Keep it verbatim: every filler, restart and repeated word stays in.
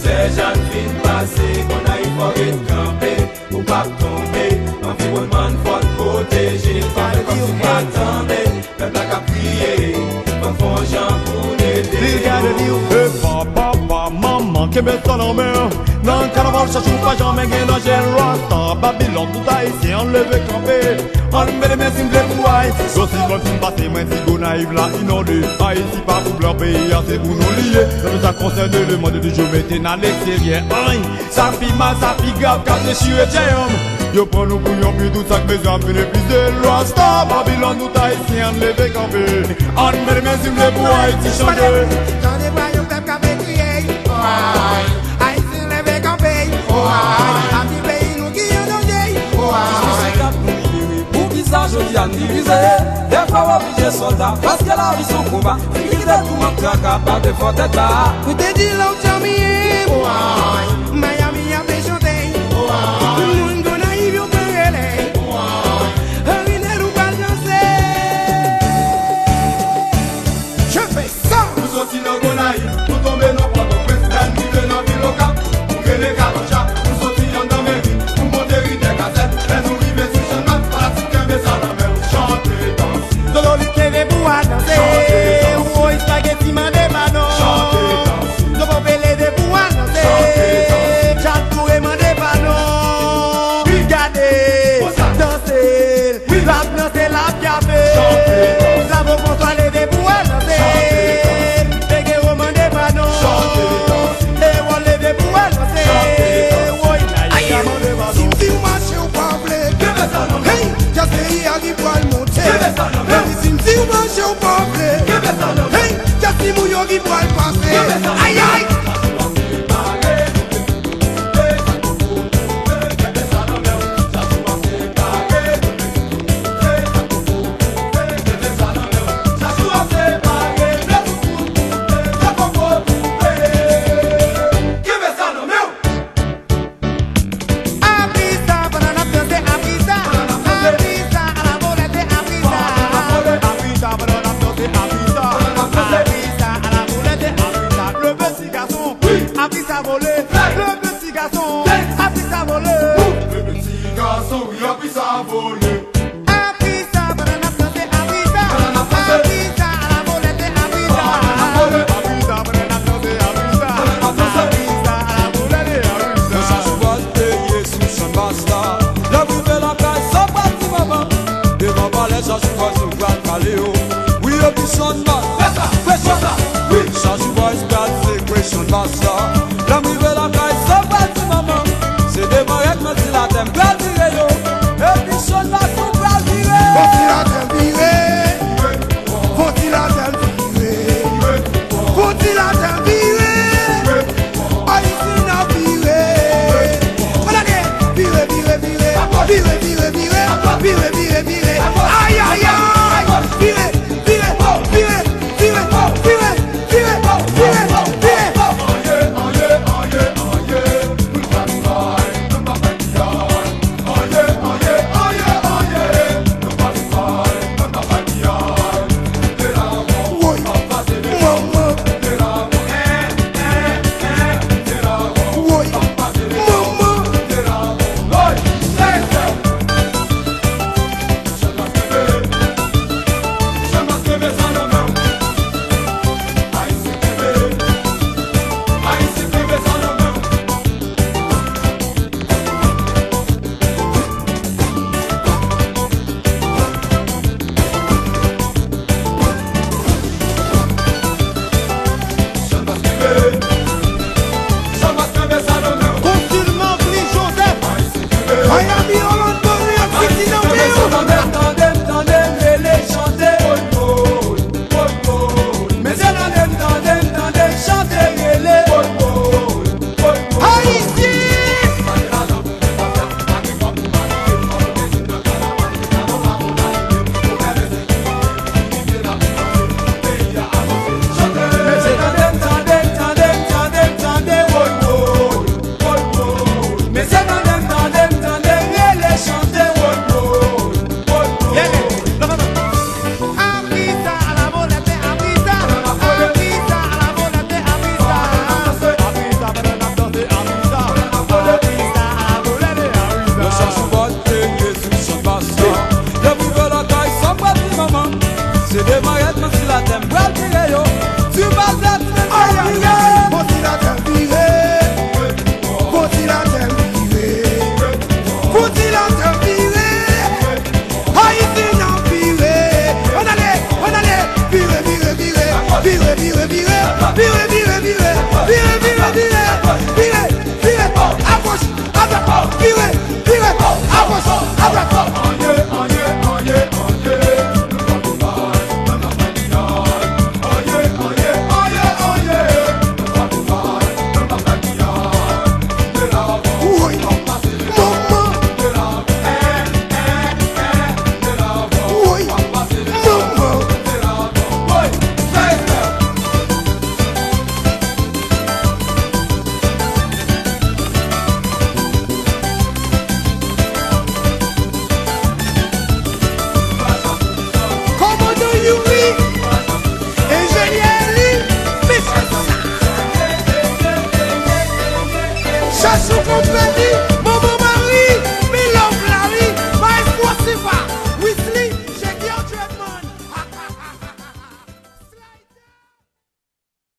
Sèjan fin pase, Gonayiv fò ret kanpe, ou p ap tonbe. Anviwònman n fò n pwoteje, pa fè kòmsi w pa tande. Pèp la k ap kriye, fò n fè yon jan pou n ede yo. Li gade li, e papa, pa manman, kenbe sa nan men. Nan kanaval, chak jou pa janmen gen danje. Rasta, Babilòn, tout Ayisyen, ann leve kanpe. Ann mete men si n vle pou Ayiti. Yo si mwen fin pase, mwen di Gonayiv la inonde. Ayiti pa pou blan, peyi a se pou nou li ye. Nan tout sa k konsène lemonn, yo toujou mete n aleksteryè. Ay, sa pi mal, sa pi grav, k ap dechire tjè yonm. Yo pran nou pou yon pi, tout sa k bezwen ap vin epuize. Rasta, Babilòn, tout Ayisyen, ann leve kanpe. Ann mete men si n vle pou Ayiti chanje. Tande vwa yon pèp k ap kriye. Ay, Ayisyen leve kanpe. Ay, a ti peyi nou ki an danje. Ay, se k ap nou libere. Poukisa jodi a n divize? Dèfwa w oblije sòlda, paske lavi s on konba. Difikilte, toulman, traka, pa de fò tèt la. Ou te di lòt janm ye. Miami ap chante. Moun Gonayiv yo pran rele. Henri Nel ou pral danse. Je fais ça. Nou soti nan Gonayiv, nou tonbe nan Pòtoprens, lè n rive nan vil Okap, nou rele Kalòtcha, nou soti anndan meri, nou monte ri Dèkazèn, lè nou rive sou Channmas, fanatik kenbe sa nan men w, chante, danse. Zozolit leve pou al danse, woy espageti mande padon. Chante, danse. Zopope leve pou al danse, chante, danse. Tchatpoure mande padon. Gade, danse. L ap danse, l ap tyape. Bravo François leve pou al danse. Negero mande padon. Ewòl leve pou al danse. Woy, Nayika mande padon. Si m di w mache, w pa vle. Hey, djaz peyi a ki pral monte. Mezanmi, si m di w mache, w pa vle. Hey, djaz timoun yo ki pral pase. Ayay. Apri sa, pandan n ap danse, apri sa, apri sa, a la volete, apri sa. Apri sa, pandan n ap danse, apri sa. Apri sa, a la volete, apri sa. Leve ti gason, apri sa vole. Leve ti gason, apri sa vole. Leve ti gason, wi, apri sa vole. Apri sa, pandan n ap danse, apri sa. Pandan n ap danse. Apri sa, a la volete, apri sa. Apri sa, pandan n ap danse, apri sa. Pandan n ap danse. Apri sa, a la volete, apri sa. Mwen chak jou pase sou Channmas la. Lè m rive lakay, sa pa ti manman. Devan palè, chak jou pase sou pral kale yo. Wi, epi Channmas. Fè sa, fè sa, wi. Chak jou pase pral sekwe Channmas la. Lè m rive lakay,